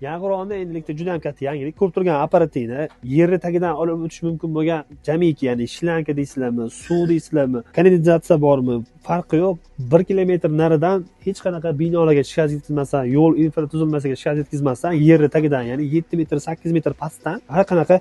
Yangiqo'rg'onda endilikda juda ham katta yangilik. Ko'rib turgan apparatingni yerni tagidan olib o'tish mumkin bo'lgan jamiki, ya'ni shlanka deysizlarmi, suv deysizlarmi, kanalizatsiya bormi, farqi yo'q. 1 kilometr naridan hech qanaqa binolarga shikast yetkazmasdan, yo'l infratuzilmasiga shikast yetkazmasdan yerni tagidan, ya'ni 7 metr, 8 metr pastdan har qanaqa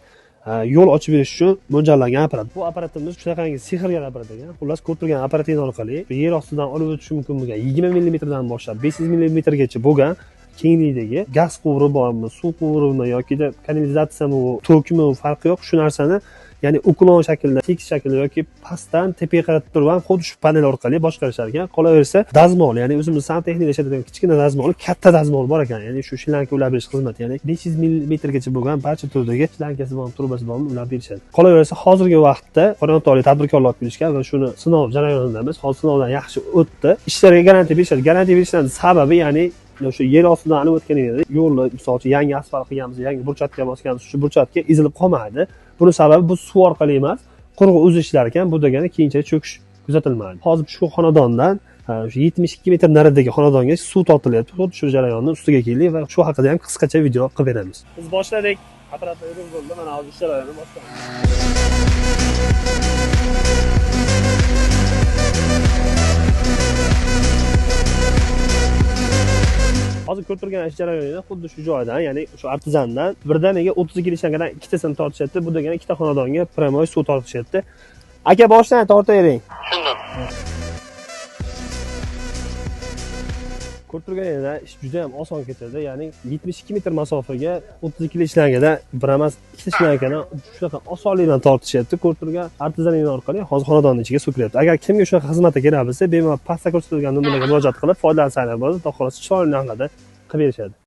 yo'l ochib berish uchun mo'ljallangan apparat. Bu apparatimiz shunaqangi sehrgar apparat ekan. Xullas, ko'rib turgan apparatingiz orqali yer ostidan olib o'tish mumkin bo'lgan 20 millimetrdan boshlab 500 millimetrgacha bo'lgan kenglikdagi gaz quvuri bormi, suv quvurimi yokida kanalizatsiyami, tokmi, farqi yo'q. Shu narsani, ya'ni uklon shaklida, tekis shaklda yoki pastdan tepaga qaratib turib ham xuddi shu panel orqali boshqarishar ekan. Qolaversa, dazmol, ya'ni o'zimiz santexnikada ishlatadigan kichkina dazmol, katta dazmol bor ekan. Ya'ni shu shlanka ulab berish xizmati, ya'ni 500 millimetrgacha bo'lgan barcha turdagi shlankasi bormi, trubasi bormi, ulab berishadi. Qolaversa, hozirgi vaqtda Qo'rg'onto'lik tadbirkorlar olib kelishgan va shuni sinov jarayonidamiz. Hozir sinovdan yaxshi o'tdi. Ishlarga garantiya berishadi. Garantiya berishdan sababi, ya'ni o'sha yer ostidan olib o'tganingizda yo'lni, misol uchun, yangi asfalt qilganmiz, yangi burchatga bosganmiz, shu burchatga ezilib qolmaydi. Buni sababi bu suv orqali emas, quruq o'zi ishlar ekan. Bu degani keyinchalik cho'kish kuzatilmadi. Hozir shu xonadondan shu 72 metr naridagi xonadonga suv tortilyapti. Xuddi shu jarayonni ustiga keldik va shu haqida ham qisqacha video qilib beramiz. Biz boshladik. Apparatlar yurib bo'ldi. Mana hozir ish jarayoni boshlandi. Hozir ko'rib turgan ish jarayonida xuddi shu joydan, ya'ni shu artizandan birdaniga 32 shankadan ikkitasini tortishyapti. Bu degani ikkita xonadonga прямой suv tortishyapti. Aka, boshdan tortavering. Tushundim. Ko'rib turganingizda ish juda ham oson ketadi. Ya'ni 72 metr masofaga 32 shlankadan bir emas, ikkita shlankani shunaqa osonlik bilan tortishyapti. Ko'rib turgan artizaning orqali hozir xonadonning ichiga suv kiryapti. Agar kimga shunaqa xizmati kerak bo'lsa, bemalol pastda ko'rsatilgan nomerlarga murojaat qilib foydalansanglar bo'ladi. Xudo xohlasa chiroyli narxlarda qilib berishadi.